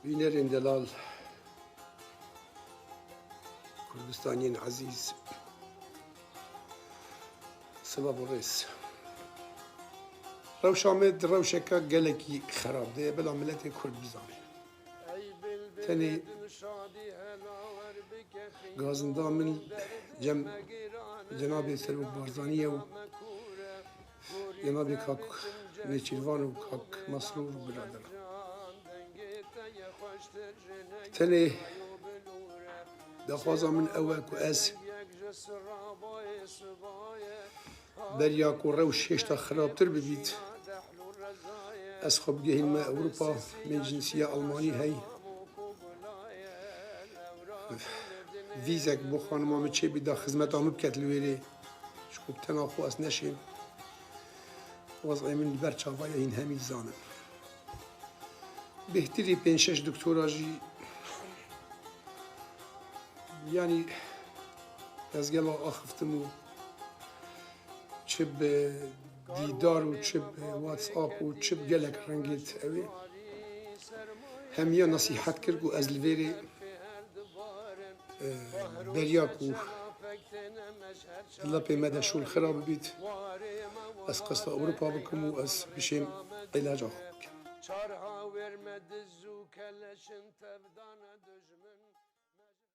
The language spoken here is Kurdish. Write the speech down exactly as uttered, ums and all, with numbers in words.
Bînerên delal, Kurdistaniyên ezîz, silav û rêz. Rewşa me di rewşeke gelekî xerab de ye, bila miletê Kurd bizane. Tenê gazinda min cem cenabê Serok Barzanî ye û cenabê kak Nêçîrvan û kak Mesrûr û biraderan. Tenê daxwaza min ew e ku ez beriya ku rewş hêşta xirabtir bibît, ez xwe bigihînime Ewropa, min cinsiya Almanî hey. Vîzek bo xanima min çêbî da xizmeta min biket li wêrê. Ji ku bi tena xwe ez neşêm. Wez'ê min li ber çava ye, hîn hemî dizanin. Bêhtirî pênc şeş doktora jî, yanî ez gelo axiftim û çi bi dîdar û çi bi WhatsApp û çi bi gelek rengê di ew ê hemiya nesîhet kir ku ez li vêrê, e, beriya ku di lepê me de şûl xira bibît, ez qesta Ewropa bikim û ez bişêm îlaca xwe bikim. Çar hawer me diz û keleşin tevdane dijmin.